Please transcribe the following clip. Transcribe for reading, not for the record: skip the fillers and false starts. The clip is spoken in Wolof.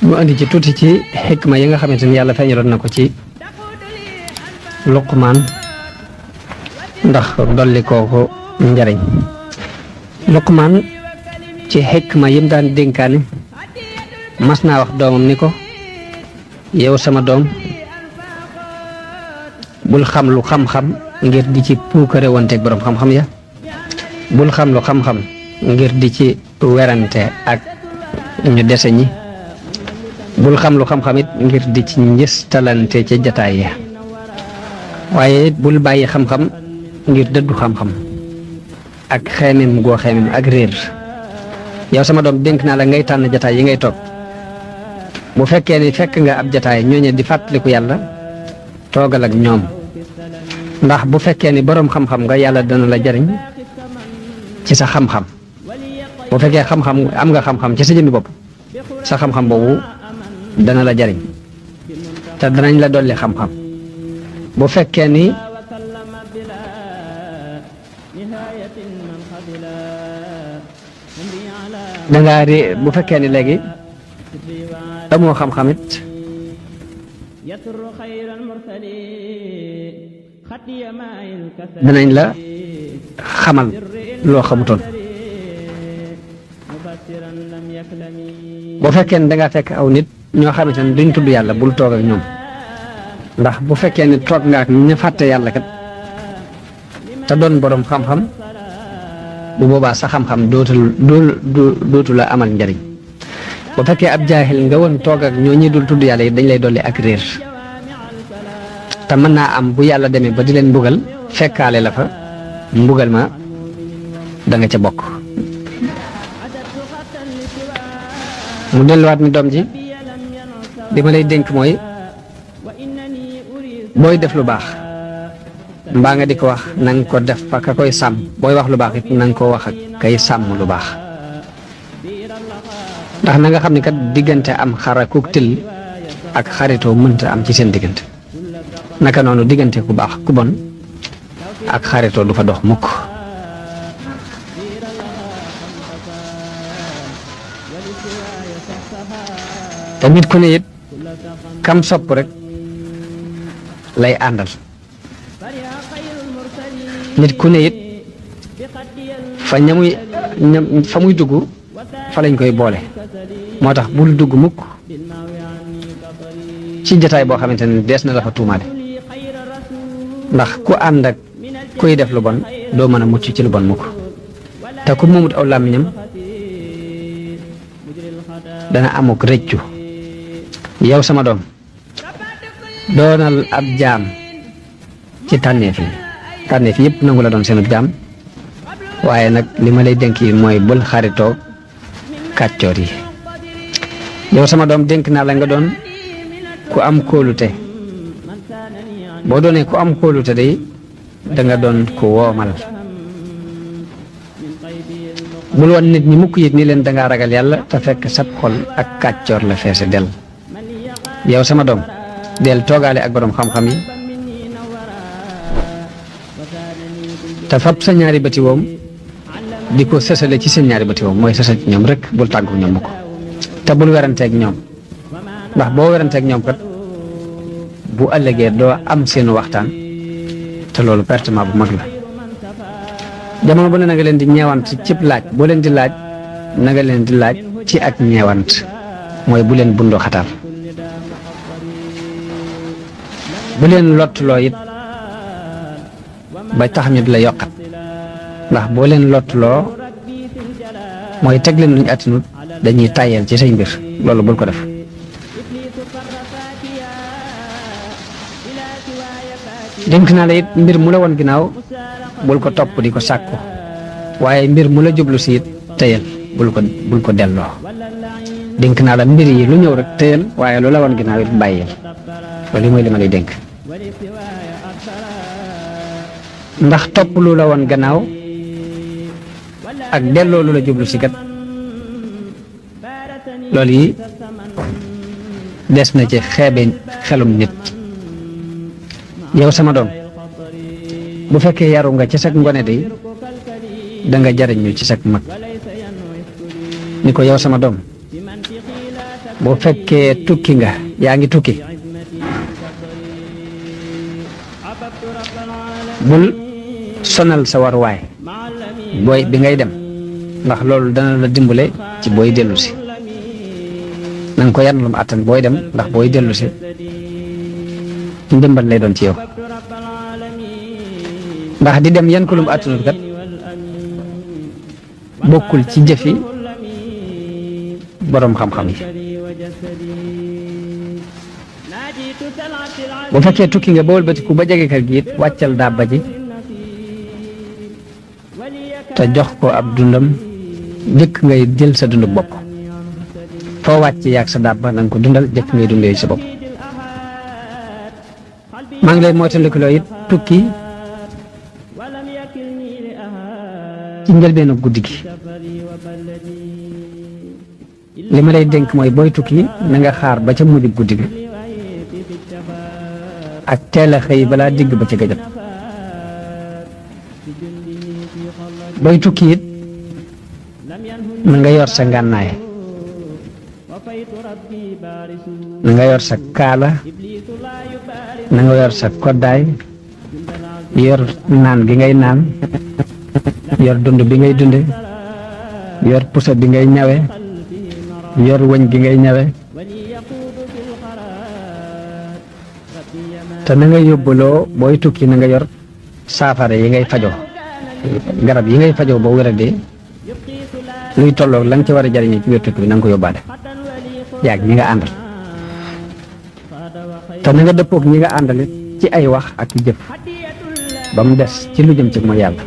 mu andi ci tuuti ci xikma yi nga xamante ni yàlla feeñaloon na ko ci Luqmaan ndax dolli kooku njariñ. Luqmaan ci xikma yim daan dénkaane mas naa wax doomam ni ko yow sama doom bul xam lu xam-xam ngir di ci puukare wanteeg boroom xam-xam ya, bul xam lu xam-xam ngir di ci werante ak ñu dese ñi, bul xam lu xam-xam it ngir di ci njëstalante ca jataay ya, waaye it bul bàyyi xam-xam ngir dëddu xam-xam ak xeemem goo xeemem ak réer. yow sama doom dénk naa la ngay tànn jataay yi ngay toog. bu fekkee ni fekk nga ab jataay ñooñe di fàttaliku yàlla toogal ak ñoom, ndax bu fekkee ni boroom xam-xam nga yàlla dana la jariñ ci sa xam-xam. bu fekkee xam-xam am nga xam-xam ci sa jëmmi bopp, sa xam-xam boobu dana la jariñ te danañ la dolli xam-xam. bu fekkee ni dangaa ré bu fekkee ni léegi amoo xam-xam it danañ la xamal loo xamutoon. bu fekkee ni dangaa fekk aw nit ñoo xamante ne duñ tudd yàlla bul toog ak ñoom, ndax bu fekkee ni toog nga ak ñu fàtte yàlla kat te doon boroom xam-xam bu boobaa sa xam-xam dootu la amal njariñ. bu fekkee ab jaahil nga woon toog ak ñoo ñi dul tudd yàlla yi dañ lay dolli ak réer te mën naa am bu yàlla demee ba di leen mbugal fekkaale la fa mbugal ma da nga ca bokk. mu delluwaat mi doom ji li ma lay dénk mooy booy def lu baax mbaa nga di ko wax na nga ko def fa ka koy sàmm, booy wax lu baax it na nga ko wax ak kay sàmm lu baax. ndax na nga xam ne kat diggante am xara ku til ak xaritoo mënta am ci seen diggante, naka noonu diggante ku baax ku bon ak xaritoo du fa dox mukk. te nit ku ne it kam sopp rek lay àndal, nit ku ne it fa fa muy dugg fa lañ koy boole. moo tax bul dugg mukk ci jataay boo xamante ne dees na la fa tuumaale, ndax ku ànd ak kuy def lu bon doo mën a mucc ci lu bon mukk. te ku moomut aw làmmiñam dana amuk rëccu. yow sama doom doonal ab jaam ci tànneef yëpp nangu la doon seen ab jaam, waaye nag li ma lay dénk yi mooy bul xaritoo kàccoor yi. yow sama doom dénk naa la nga doon ku am kóolute. boo doonee ku am kóolute day da nga doon ku woomal. bul woon nit ñi mukk yit ni leen dangaa ragal yàlla te fekk sab xol ak kàccoor la feese del. yow sama doom del toogaale ak boroom xam-xam yi te fab sa ñaari bëti woom di ko sësale ci seen ñaari bëti woom, mooy sësal ci ñoom rek bul tàggu ñoom mukk. te bul weranteeg ñoom, ndax boo weranteeg ñoom kat bu ëllëgee doo am seenu waxtaan te loolu pertement bu mag la. jamono bu ne na nga leen di ñeewant cib laaj, boo leen di laaj na nga leen di laaj ci ak ñeewant, mooy bu leen bundoo xatal. bu leen lottuloo it ba tax ñu di la yokkat, ndax boo leen lottuloo mooy teg leen luñu attinut dañuy tàyyeel ci say mbir, loolu bul ko def. dénk naa la it mbir mu la woon ginnaaw bul ko topp di ko sàkku, waaye mbir mu la jublu si it tëyal bul ko delloo. dénk naa la mbir yi lu ñëw rek tëyal, waaye lu la woon ginnaaw it bàyyil. loolu mooy li ma lay dénk. ndax topp lu la woon gannaaw ak delloo lu la jublu si kat loolu yi des na ci xeebe xelum nit. yow sama doom bu fekkee yaru nga ci sag ngone de da nga jariñu ci sag mag. ni ko yow sama doom boo fekkee tukki nga yaa ngi tukki bul sonal sa waruwaay booy bi ngay dem ndax loolu dana la dimbale ci booy dellu si na nga ko yan lu mu àttan booy dem ndax booy dellu si ndimbal lay doon ci yow ndax di dem yan ko lu mu àttanul kat bokkul ci jëfi boroom xam-xam yi bu fekkee tukki nga ba wëlbatiku ba jege kër gi it wàccal dàbba ji te jox ko ab dundam jëkk ngay jël sa dundu bopp foo wàcc yaag sa dàbba na nga ko dundal jëkk ngay dundee sa bopp maa ngi lay moytandikuloo it tukki ci njëlbeenu guddi gi li ma lay dénk mooy booy tukki na nga xaar ba ca mujj guddi gi ak teel a xëy balaa digg ba ca gëjëm booy tukki it na nga yor sa ngànnaay na nga yor sa kaala na nga yor sa koddaay yor naan gi ngay naan yor dund bi ngay dunde yor pusa bi ngay ñawe yor wëñ gi ngay ñawe te na nga yóbbuloo booy tukki na nga yor saafara yi ngay fajoo garab yi ngay fajoo boo wéradee luy tolloog la nga ci war a jariñee ci biir tukki bi na nga ko yóbbaale yaag ñi nga àndal te na nga dëppoog ñi nga àndal ci ay wax ak jëf ba mu des ci lu jëm ci mooy yàlla